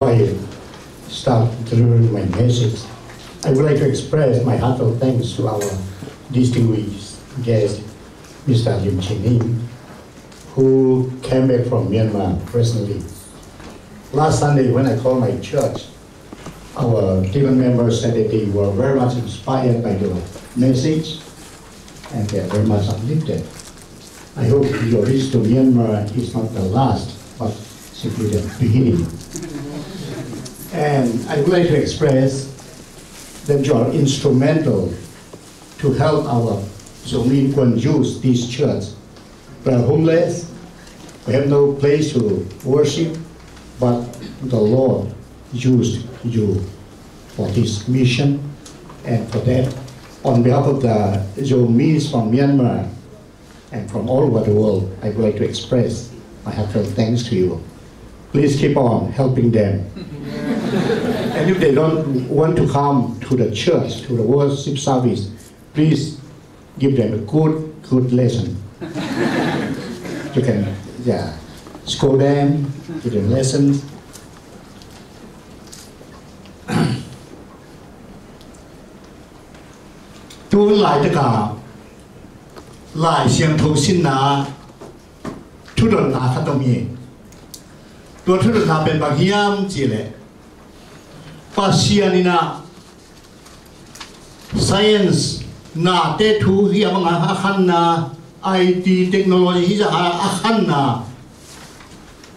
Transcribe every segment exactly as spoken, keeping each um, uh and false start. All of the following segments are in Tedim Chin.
I start delivering my message, I would like to express my heartfelt thanks to our distinguished guest, Mister Lim Chin Ing, who came back from Myanmar recently. Last Sunday, when I called my church, our deacon members said that they were very much inspired by your message and they are very much uplifted. I hope your visit to Myanmar is not the last, but simply the beginning. And I would like to express that you are instrumental to help our Zomi Kwan Youth, this church. We are homeless, we have no place to worship, but the Lord used you for this mission. And for that, on behalf of the Zomis from Myanmar and from all over the world, I would like to express my heartfelt thanks to you. Please keep on helping them. And if they don't want to come to the church, to the worship service, please give them a good, good lesson. You can, yeah, scold them, give them lessons. Tu laitak a Lai Siangtho sinna thudotna khat om hi. Tua thudotna pen bang hiam cih leh, Pasian in a science, nate thu hi a bang a khanna, I T technology hi a khanna,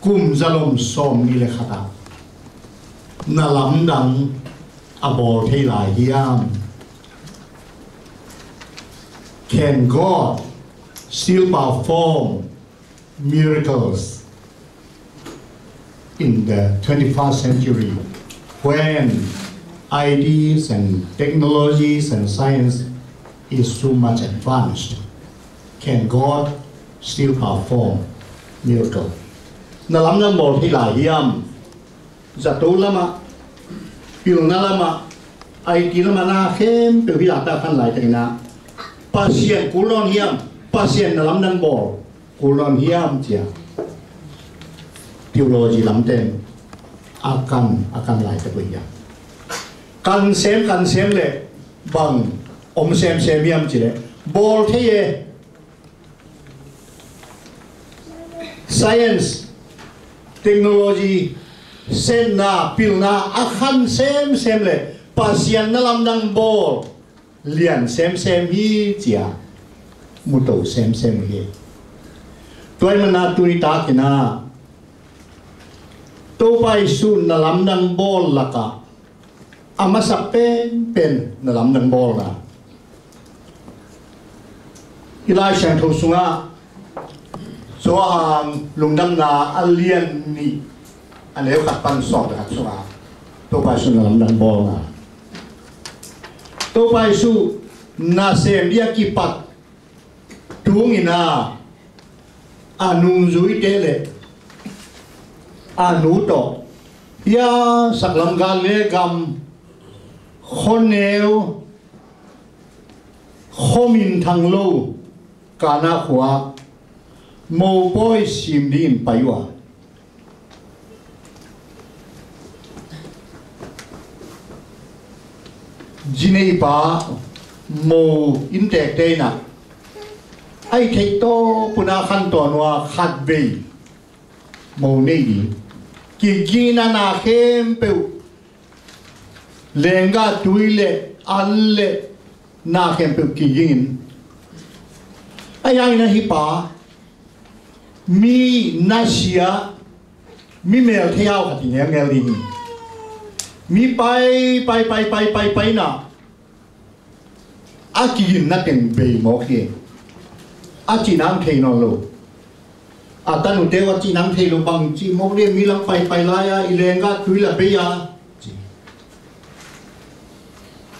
kum zalom sawmnih le khat a na lamdang a bawl thei lai hiam? Can God still perform miracles in the twenty-first century when ideas and technologies and science is so much advanced? Can God still perform miracle? Na lamdang bawl thei lai hiam? Zato lamah, pilna lamah, I T lamah na khempeuh hi lata khan laitakin ah, Pasian kul nawn hiam, Pasian na lamdang bawl kul nawn hiam cia theology lamten a kan, a kan laitak uh hiam? Kan sem, kan sem le bang om semsem hiam cih leh, bawl thei e. Science, technology, senna, pilna a khan semsem le Pasian na lamdang bawl lian semsem hi cia muto semsem hi. Tua ahih manin ah tuni takin ah Topa Jesuh na lamdang bawl lakah a masa penpen na lamdang bawlna. I Lai Siangtho sungah Johan lungdamna a lian nih, a neu khat pan sawm le khat sungah Topa Jesuh na lamdang bawlna. Topa Jesuh nasem dia kipat tungin ah a nungzuite le a nu tawh, hia saklam Galilee gam khuaneu, khua minthang lo Kana khua-ah mopawi sim dingin pai uh a, zineipa mo inntekte in ah a hih theih tawp un ah khantawn uh a, khatvei mo nei ding, kigingin ah na khempeuh, lenggah tui le an le na khempeuh kigingin, a hiangin ah hih pa mi nasia, mi mel thei hau khat hi ngelngel ding hi. Mi pai pai pai pai pai pai na a kiginna teng bei mawk hi. A cihna ang thei nawn lo. A tanute uh a cihna ang thei lo, bang cih mawk ding, mi lam pai pai lai-a i lenggah tui la bei a ci.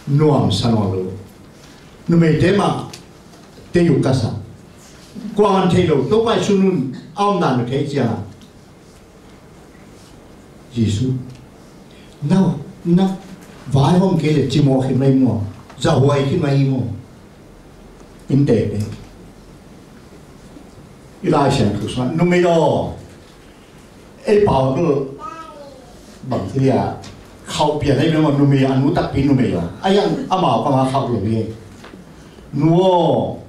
Nuamsa nawn lo. Numeite mah tei uh ka sa. Kuaman thei lo, Topa Jesuh in a omdan uh thei ciangin, Jesuh, na, na vaihawm kei leh cimawh khit mai maw, zahuai khit mai hi maw? Inntekte, i Lai Siangtho sungah numei aw, ei pau tu Bang ci lia, khauh pian ahi beng maw, numei a, nu takpi numei a, a yang amau panga khauh lo hi. Nu aw,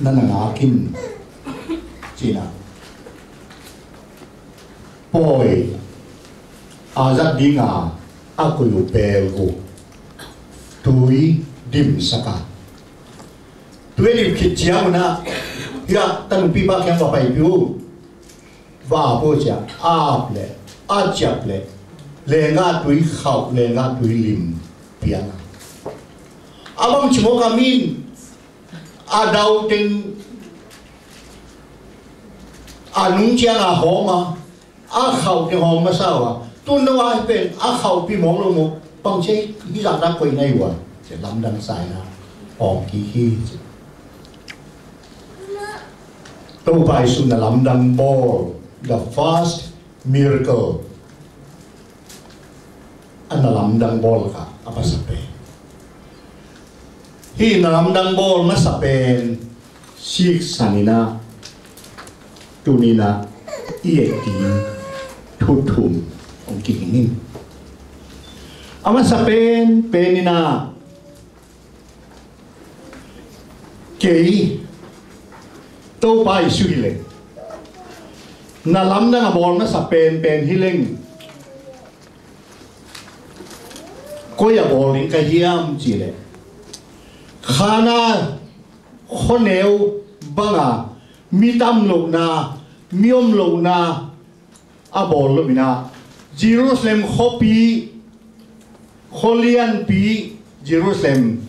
na na ngak in, ci-in ah, pawi a zat dinga a koi uh pelguk tui dimsak a, tui a dim khit ciang un ah, hia, tanu pipa kiang va paipih uh. Va ap uh ci-a, a ap leh, a ciap leh, lenggah tui khauh, lenggah tui lim piang a. A bang ci mawk a, mi in a dau teng a nung ciang a hawm a, a khauh teng hawm masa uh a. Tu-in no a hi pen a khauhpih mawk lo maw, bang ci hih zah na koih na hi uh a, ci lamdang sa-in ah hawm kik hi, ci. Topa Jesuh na lamdang bawl, the first miracle, a na lamdang bawl kha a masa pen. Hih na lamdang bawl masa pen siksan in ah, tuni-in ah i et ding thu thum hong kiging ing. A masa pen pen in ah, kei Topa Jesuh hi leng, na lamdang a bawl masa penpen hi leng, koi a bawl ding ka hiam cih leh, Kana khuaneu banga mi tam lohna, mi om lohna a bawl lo-in ah, Jerusalem khuapi, khualianpi Jerusalem,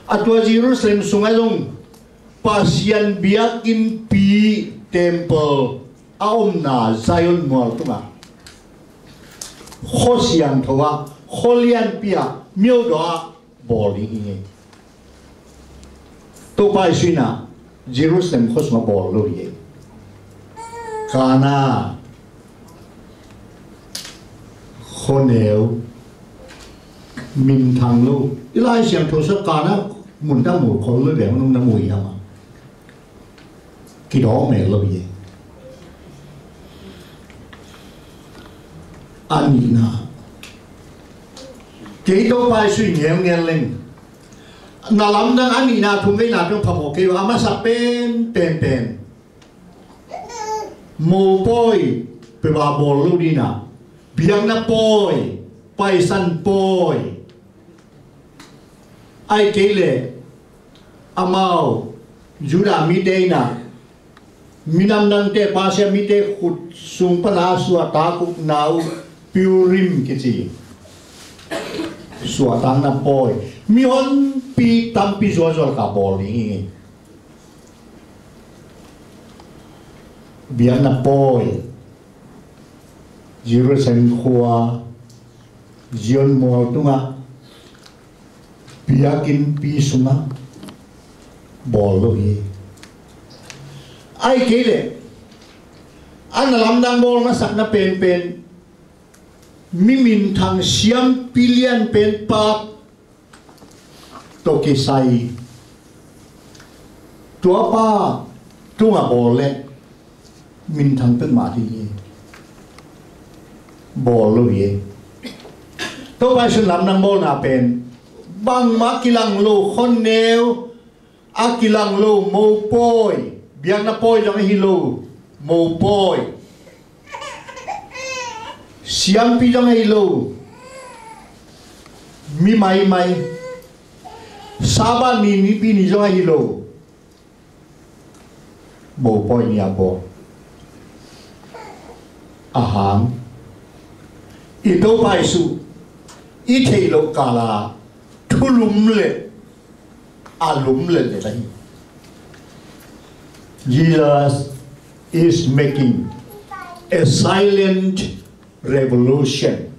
a tua Jerusalem sungah zong Pasian biakinnpi, temple a omna Zion mual tungah, khua siangtho ah, khualianpi ah, myodaw ah bawl ding hi. Topa Jesuh in ah Jerusalem khua sungah bawl lo hi. Kana khuaneu, minthang lo. I Lai Siangtho sungah Kana mun dang mu khol lo ve, nung na mu hi a ma. Kidawk mel lo hi. A nihna, kei Topa Jesuh i ngelngel leng, na lamdang a nihna, thumveina teng phamawh kei uh a, a masa pen pen pen mopawi peuh a bawl lo ding a, biakna pawi, Paisan pawi, ahih kei leh amau Judah mite in ah, minam dangte, Persia mite khut sung pana a suahtak uh na uh, Purim kici suahtakna pawi, mihonpi tampi zualzual kha bawl ding hi. Biakna pawi, Jerusalem khua, Zion mual tungah, biakinnpi sungah bawl lo hi. Ahih kei leh, a na lamdang bawl masakna penpen, mi minthang siampi lianpen pa tawh kisai, tuapa tungah bawl leh minthang peuhmah ding hi. Bawl lo hi. Topa Jesuh lamdang bawlna pen bangmah kilang lo, khuaneu a kilang lo, mopawi, biakna pawi zong ahi lo, mopawi, siampi zong ahi lo, mi maimai, Sabbath ni, Nipi ni zong ahi lo, mopawi ni a bawl. A hang, i Topa Jesuh i theih loh kala thu lum leh a lum leh leh ahi. Jesus is making a silent revolution.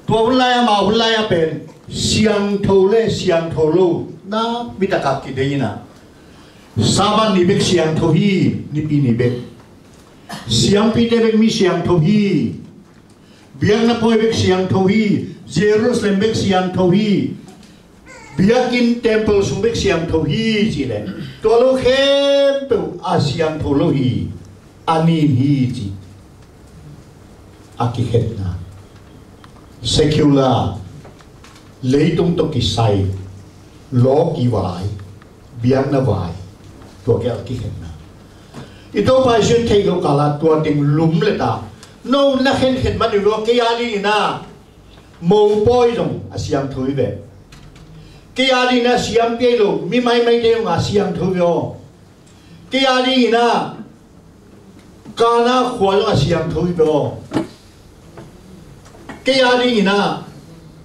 Tua hun lai-a, amau hun lai-a pen siangtho le siangtho lo na, mi taktak kidei in a, Sabbath ni bek siangtho hi, Nipi ni bek. Siampite bek mi siangtho hi. Biakna pawi bek siangtho hi. Jerusalem bek siangtho hi. Biakinn, temple sung bek siangtho hi ci leh, tua lo khempeuh a siangtho lo hi, a nin hi ci. a kikhenna, secular, leitung tawh kisai, law kivai, biakna vai, tua kia a kikhenna. I Topa Jesu in theih loh kala tua teng lum le ta. No na khenkhen man uh lo, kei a dingin ah mopawi zong a siangtho hi ve. Kei a dingin ah siampi lo mi maimaite zong a siangtho hi ve aw. Kei a dingin ah Kana khua zong a siangtho hi ve aw. Kei a dingin ah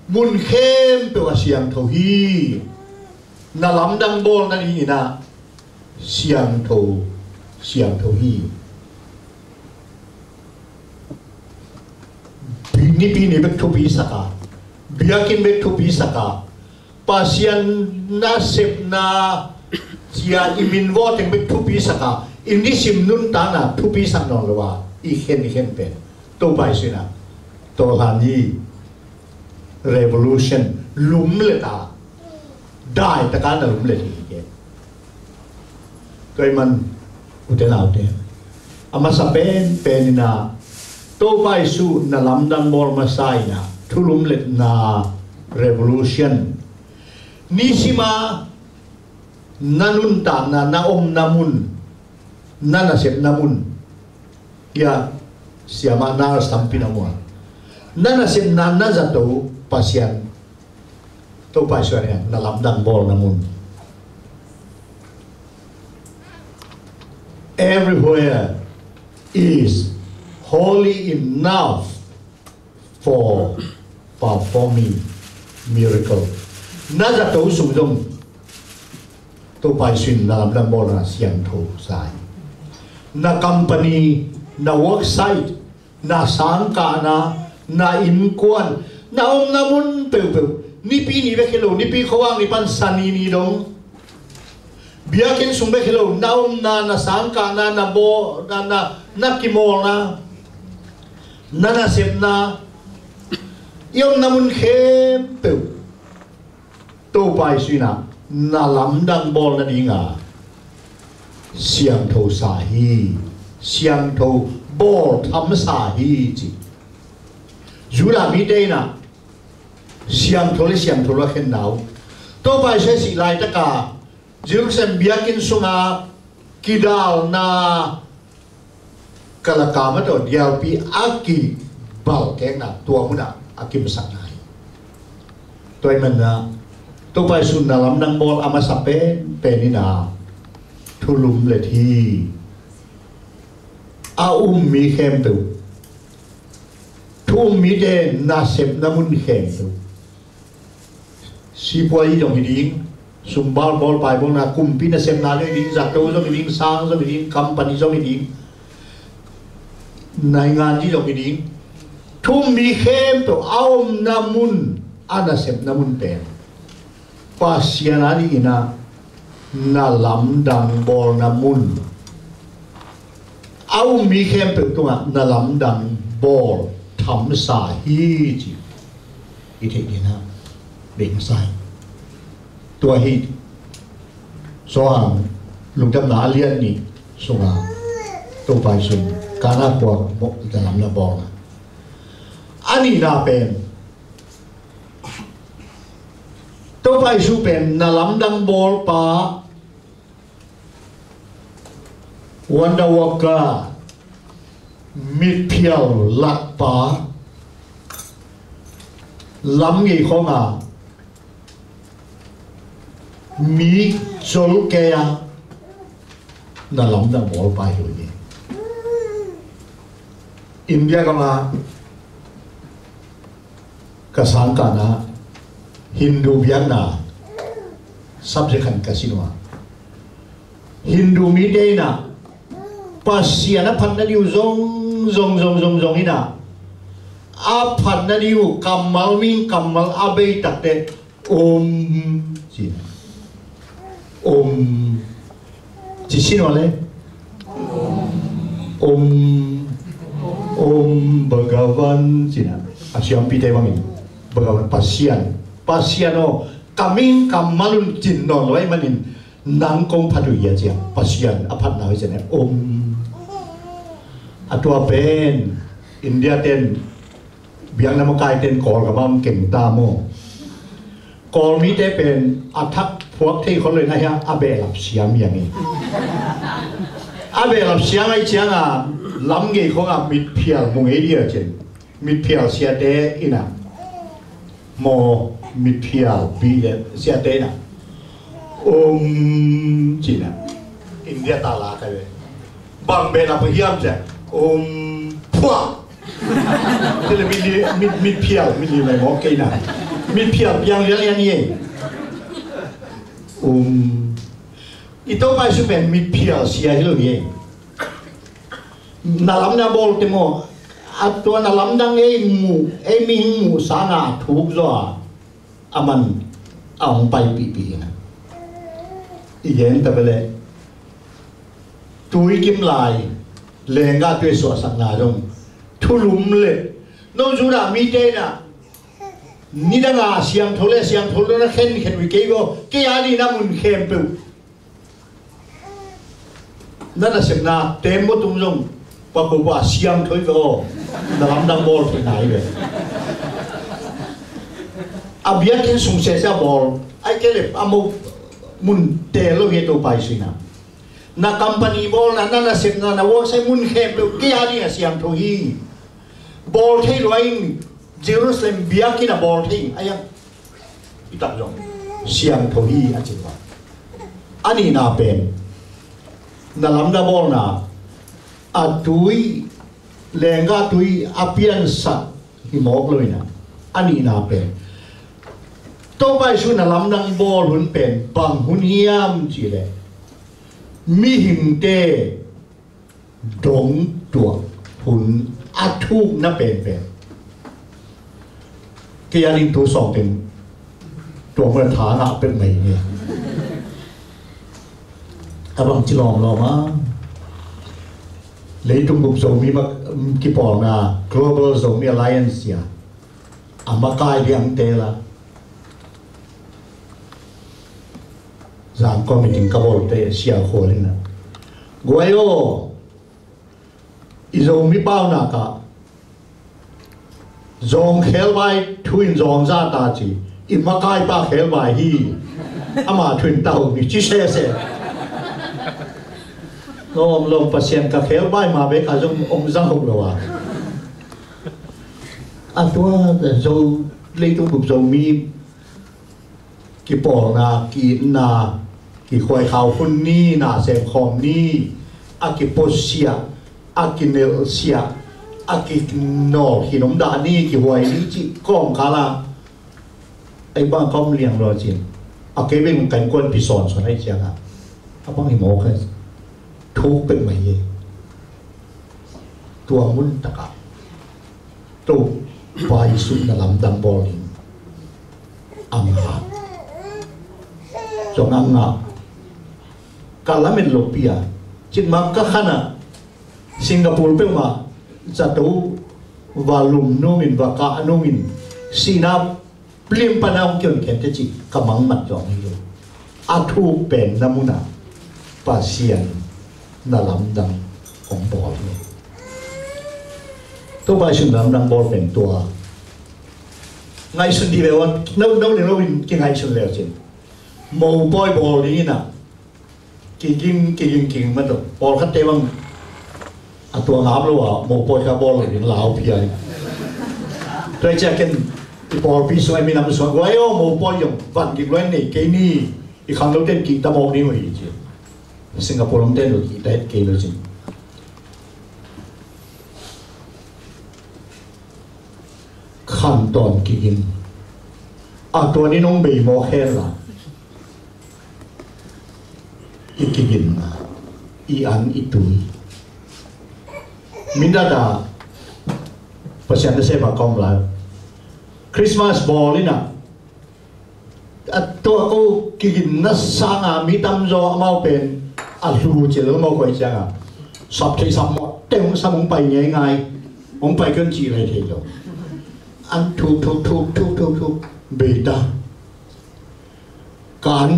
mun khempeuh a siangtho hi. Na lamdang bawl na dingin ah siangtho, siangtho hi. Nipi ni bek thupi sak a, biakinn bek thupi sak a, Pasian nasepna cia i minvaw teng bek thupi sak a, i nisim nuntakna thupi sak nawn lo a, i khen i khen pen Topa Jesu in ah tawlhan hi. Revolution, lum le ta, dai taka na lum le hi ke. Tua ahih man, ute naute, a masa penpen in ah Topa Jesu na lamdang bawl masa in ah thulumletna, revolution, nisim a na nuntakna, na omna mun, na nasepna mun, ia, siamah na sampi na mua, na nasepna na zato Pasian, Topa Jesu in ah na lamdang bawlna mun. Everywhere is holy enough for performing miracle. Na zato sung zong Topa Jesu in na lamdang bawlna siangtho sa hi. Na company, na work site, na sangkahna, na innkuan, na omna mun peuhpeuh, nipi ni bek hi lo, nipi khuavak ni pan Sani ni dong, biakinn sung bek hi lo, na omna, na sangkahna, na baw, na, na, na kimawlna, na nasepna, i omna mun khempeuh Topa Jesu in ah na lamdang bawl nading a siangtho sa hi, siangtho bawl tham sa hi ci. Judah mite in ah siangtho le siangtho lo a khenna uh. Topa Jesu a sih laitak a Jerusalem biakinn sung a kidalna kalakam a tawh dialpi a kibalkekna tua mun ah a kimsakna hi. Tua ahih man ah Topa Jesu in na lamdang bawl a masa penpen in ah thulumlet hi. A um mi khempeuh, thu um mite nasepna mun khempeuh, sipuai zong hi ding, sumbawl bawl pai bawlna, kumpi nasepna zong hi ding, zato zong hi ding, sang zong hi ding, company zong hi ding, nainganzi zong hi ding, thu um mi khempeuh a omna mun, a nasepna mun pen Pasian a dingin ah na lamdang bawlna mun, a um mi khempeuh tungah na lamdang bawl tham sa hi ci. I theih dingin ah beng sa hi. Tua hi. Johan lungdamna a lian nih sungah Topa Jesu in Kana khua na lamdang bawlna. A nihna pen Topa Jesu pen na lamdang bawlpa, wonder worker, mitphial lakpa, lam ngei khawng a mi col kei a na lamdang bawlpa hi uh hi. India gam a ka sangkahna Hindu biakna subject khat ka sin uh a, Hindu mite in ah Pasian a phatna ding uh zong zong zong zong zong in ah, a phatna ding uh kammal, mihing kammal a bei takte Om ci. Om ci, sin uh a le. Om, Om Bhagavan ci na. A siampite bangin Bhagavan, Pasian, Pasian aw, ka mihing kammal un cin nawn lo ahih manin nang kong phat uh hi a ci a, Pasian a phatna uh hi ci a, Om. A tua pen India ten, biakna makai ten Kawlgam ah keng ta maw. Kawlmite pen a thak phuak thei khol lo in a hia, a behlap siam hiam hi. A behlap siam ahih ciangin lam ngei khawngah mitphial mu ngei ding a cin. Mitphial siate in a maw, mitphial bih le siate in a um cin a. India ta la kai ve. Bang behlap hiam cih a, um phuah. Cih le mit, mit, mitphial, mit li mai mawk kei na. Mitphial piang lianlian hi. Um. I Topa Jesuh pen mitphial sia hi lo hi. Na lamdang bawlte maw, a tua na lamdang ei muh, ei mihing muh sangin a thuk zaw a, a man a hong paipihpih hi na. I gen ta ve le, tui kim lai, lenggah tui suahsakna zong thulum le, no Judah mite in a, nidang a siangtho le siangtho lo na khenkhen uh hi kei go, kei a ding na mun khempeuh na nasepna tembaw tung zong, pakua pua siangtho hi ve aw. Na lamdang bawl theihna hi ve. A biakinn sung sese a bawl, ahih kei leh a mo mun teel lo hi, Topa Jesuh in a. Na company bawlna, na nasepna, na worksite mun khempeuh kei a ding a siangtho hi. Bawl thei lua ing, Jerusalem biakinn a bawl thei ing, a hiang, i tak zong siangtho hi a ci lua. A nihna pen, na lamdang bawlna, a tui, lenggah tui a piansak hi mawk lo in a. A nihna pen, Topa Jesuh na lamdang bawl hun pen bang hun hiam cih leh, mihingte dong tuah hun a thukna penpen. Kei a ding tu sawng teng tua mun a tha ngah pek mai ni. A bang ci lawmlawm a, leitung bup Zomi mak, kipawlna Global Zomi Alliance sia a makai liangte la, Zangkong meeting ka bawlte sia khua in a, guai aw, i Zomi paunak ah zawng khelbai thu in zawng za ta ci, i makaipa khelbai hi. Ama thu in tau ni ci sese. Lawmlawm, Pasian ka khelbai ma bek a zong om zang hok lo a. A tua Zo, leitung bup Zomi kipawlna, ki-itna, kikhuaikhau hun ni, na semkhawm ni, a kipuasia, a kinelhsia, a kinawlkhin om dah ni, kihuai ni cih kawmkal ah ei bang ka om liang lua cin. A kei beng ka innkuanpih sawnsawn ahih ciangin a bang hi mawk a, thuk pek mai hi. Tua mun takah Topa Jesuh na lamdang bawl ding a ngah. Zong a ngah. Ka lamet lopi a, cin mah ka khan a, Singapore peuhmah zato va lum nungin, va kah nungin, sihna lim pan a hong kihonkhia te cih ka mangmat zawh hi lo. A thuk pen na mun ah Pasian na lamdang hong bawl hi. Topa Jesuh na lamdang bawl pen tua. Ngaihsun dih ve ua, no, no le no in kingaihsun le cin. Mopawi bawl ding in a, kiging, kiging, kiging mah tawh. Pawlkhatte bang a tua ngap lo a, mopawi kha bawl lo ding lau phia hi. Tua hi ciah ken i pawlpi sung, i minam sung, guai aw, mopawi zong van gik luai nei kei ni, i khanglote in kihta mawk ding uh hi ci. Singapore lamte in lo kihta het kei lo cin. Khan tawn kigin. A tuan in hong bei mawk hen la, i kiginna, i an, i tui, mindat a Pasian nasem a ka om lai. Christmas bawl in a, a tua ko kiginna sanga mi tamzaw amau pen a hlu cil lo mawk hoih cianga, sap thei sap mawh te hong sam hong pai ngeingai, hong pai kion cih lai thei lo. An thuk thuk thuk thuk thuk thuk bei ta. Kan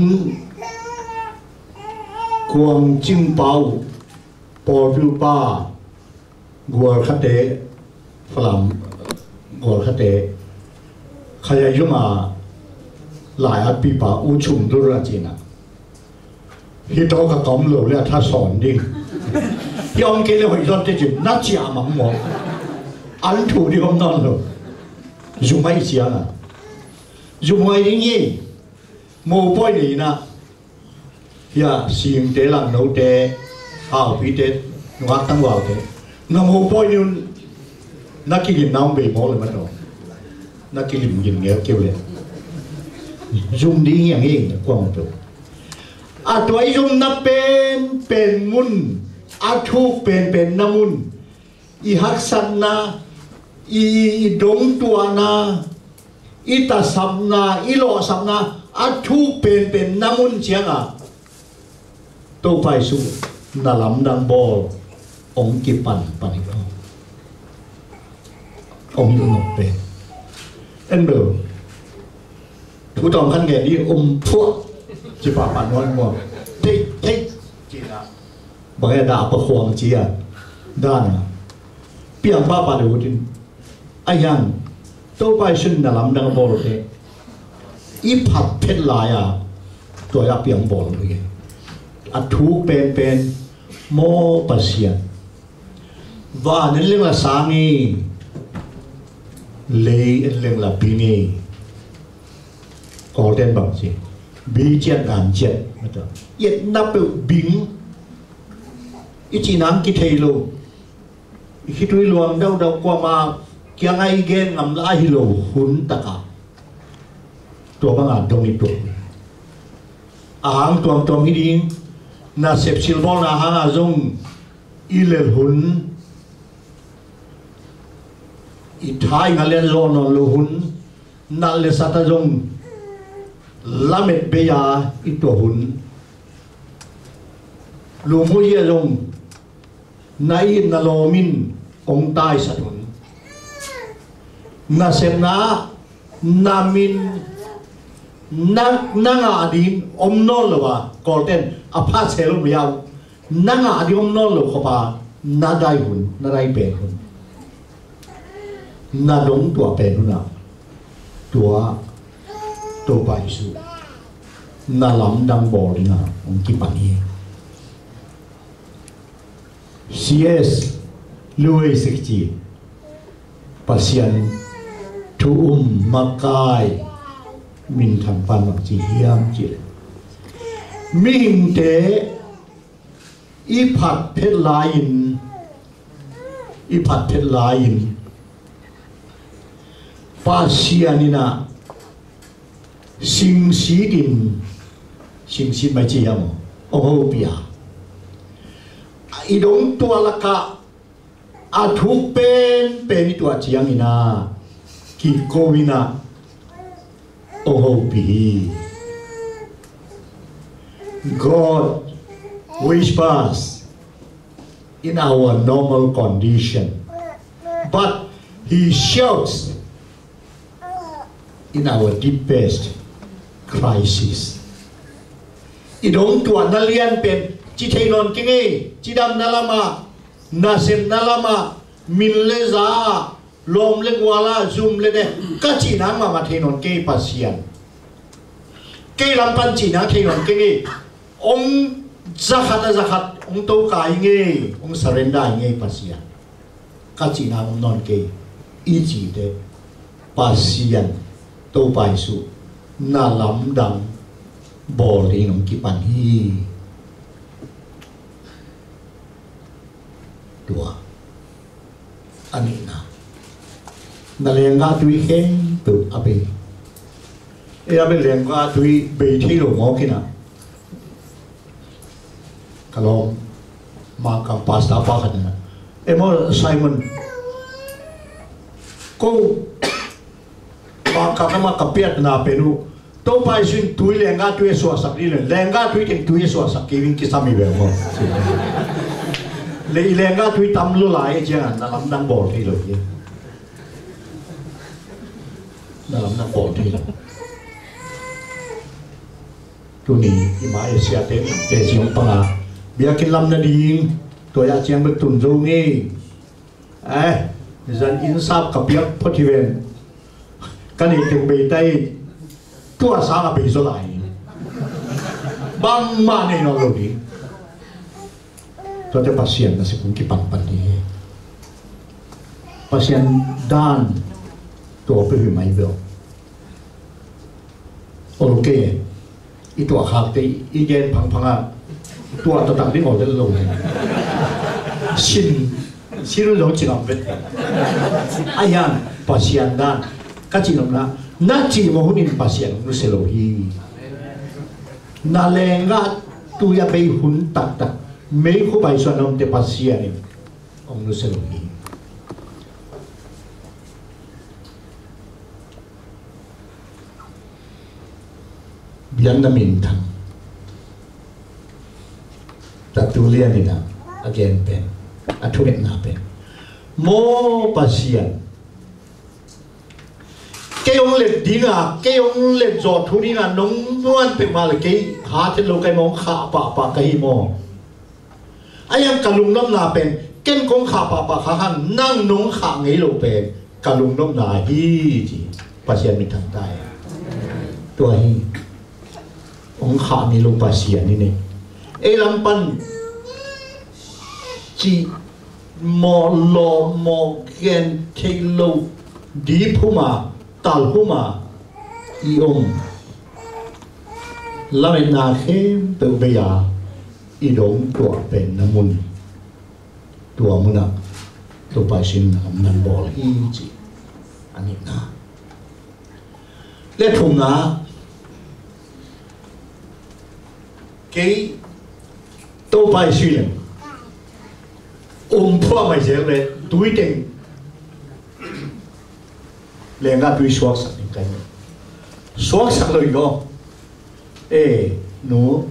Kuang Cing Pau, pawlpi upa, gualkhate, Falam gol khate khayaiyuma lai a pipa u chum dur a cina. Hi to ka kom lo le a tha sawn ding. Hi om kei le hoih zon te cin na cia mang maw. An thu ding om nawn lo. Zumai cianga. Zumai ding hi. Mopoi nei na. Hia singte langnote haupite nungak tangvalte na mopoi ni un. Na kigin na um bei maw le maw. Na kigin gin ngel keu le. Zum ding hiang hi na kuang tu. A tuai zum na pen pen mun a thuk pen pen na mun. I haksatna, i, i, i dongtuahna, i tasapna, i lawhsapna a thuk penpen na mun cianga Topa Jesu na lamdang bawl hong kipan pan hi. Hong hi nop pen en bel thu tawm khan ngen dih um phuah ci pahpah nuai muang. Thei thei cina. Bang e dah pakhuang cia dana piang pahpah le utin a hiang Topa Jesu na lamdang bawlte i phat phet lai-a tua a piang bawl hi. A thuk penpen maw Pasian. Van en leng la sang hi. Lei en leng la bing hi. Kawlten bang ci bi ciat ngan ciat. Ietna peuh bing. I cihnang kithei lo. I khitui luang daudau kuama kianga i gen ngam la ahi lo hun taka tua banga dong i tuak. A hang tuamtuam hi ding. Nasep silbawlna hanga zong i lel hun. I tha i nga lian zawh nawn lo hun. Nalh le sata zong lamet bei-a i tuah hun. Lumhuia zong na it na lawmin hong taisat hun. Nasepna na min na, na ngah ding om nawn lo a Kawlten a phat sel om liau. Na ngah ding om nawn lo khop a na dai hun na dai pen hun. Na dong tua pen hun a tua Topa Jesu na lamdang bawl ding a hong kipan hi. C S Lewis kici Pasian thu um makai minthang pan bang ci hiam ci le mihingte i phat phet lai-in i phat phet lai-in Pasian in a singsit in singsit mai ci hiam aw hong hopih a i dong tua lakah a thuk penpen i tuah ciangin a kiko in a hong hopih hi. God whispers in our normal condition, but he shouts in our deepest crisis. I dong tuahna lian pen ci thei nawn keng ei, cidamna lamah, nasepna lamah, min le za ah, lawm le gual ah, zum le ne ka cihna mahmah thei nawn keng ei Pasian. Kei lam pan cihna thei nawn keng ei. Hong zakhat a zakhat hong toka hi ngei, hong surrender hi ngei Pasian. Ka cihna om nawn kei i cite Pasian Topa Jesu na lamdang bawl ding hong kipan hi. Tua a nihna na lenggah tui khempeuh a bei. Ei a bei lenggah tui bei thei lo mawk in a ka lawm Mangkang pastor pa khat in a ei maw Simon ko Mangkang lamah ka piatna pen uh Topa Jesu in tui lenggah tui a suahsak dih le lenggah tui teng tui a suahsak kei ving kisam hi ve maw. Le i lenggah tui tam lo lai ciangin na lamdang bawl thei lo hi. Na lamdang bawl thei lo. Tuni i ma Asia te te ciang panga biakinn lam nading tua ya ciang bek tun zo ngei. Eh, Zan inn sap ka piak phot hi ven. Ka neih teng bei ta hi. Tua sang a bei zaw lai hi. Bangmah nei nawn lo ding. Tuate Pasian na sik kong kipanpan ding hi. Pasian dan tua peuh hi mai beuh. Ol kei e. I tuah khakte i gen phangphang a, tuah taktak ding ol lel lo hi. Sin, sin zong ci ngam vet. A hian Pasian dan ka cih nopna, na cih mawh hunin Pasian hong nusia lo hi. Na lenggah tui a bei hun taktak meikhu paisuan na omte Pasian in hong nusia lo hi. Biakna minthang Tertullian in a gen pen, a thungetna pen, maw Pasian, kei hong let dinga, kei hong let zawh thu dinga nong muan peuhmah le kei hat het lo ka hi maw, hong khah pahpah ka hi maw? A hian ka lungnopna pen ken kong khah pahpah kha hang, nang nong khah ngei lo pen ka lungnopna hi, ci. Pasian minthang ta e. Tua hi. Hong khah ngei lo Pasian hi ne. Ei lam pan cih mawh, lawh mawh, gen theih loh, dip huma, tal huma i om. Lametna khempeuh bei a i dong tuah penna mun, tua munah Topa i sin a man bawl hi, ci. A nihna le thumna, kei Topa i sin leng um phuah mai zel le tui teng lenggah tui suaksak ding ka hi. Suaksak lo i gaw, e, nu,